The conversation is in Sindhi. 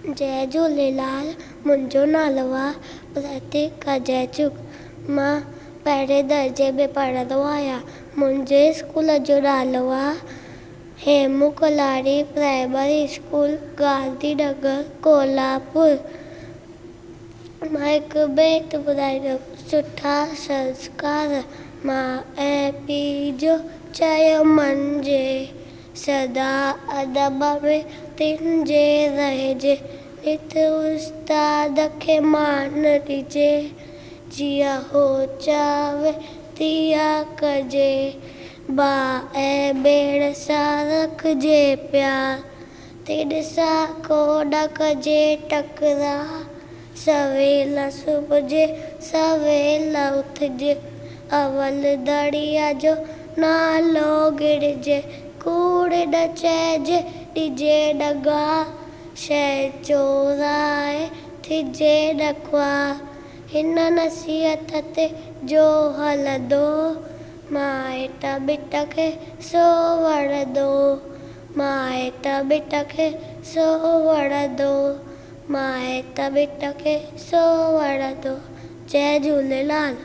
جئي جهوليلال، منهنجو نالو آ پرتيڪ اجي چگ. مان پهرين درجي ۾ پڙهندو آهيان. منهنجي اسڪول جو نالو آ هيمون ڪلاڻي پرائمري اسڪول گانڌي نگر ڪولهاپور. مان هڪ بيت ٻڌائيندم، سٺا سنسڪار ماء ۽ پيء جو چيو مڃجي. سدا ادب ۾ تن جي رهجي، نت استاد کي مان ڏجي، جيئن هو چوي تيئن ڪجي، ڀاء ۽ ڀيڻ سان رکجي پيار، تن سان ڪو نه ڪجي ٽڪراء، سويل سمهجي سويل اٿجي، اول ڌڻيء جو نالو ڳڻجي، ڪوڙ نه چئجي ڏجي نه گاهه، شيء چورائي ٿجي نه خوار، هن نصيحت تي جو هلندو، مائٽ مٽ کي سو وڻندو، مائٽ مٽ کي سو وڻندو. مائٽ مٽ کي سو وڻندو. جئي جهوليلال.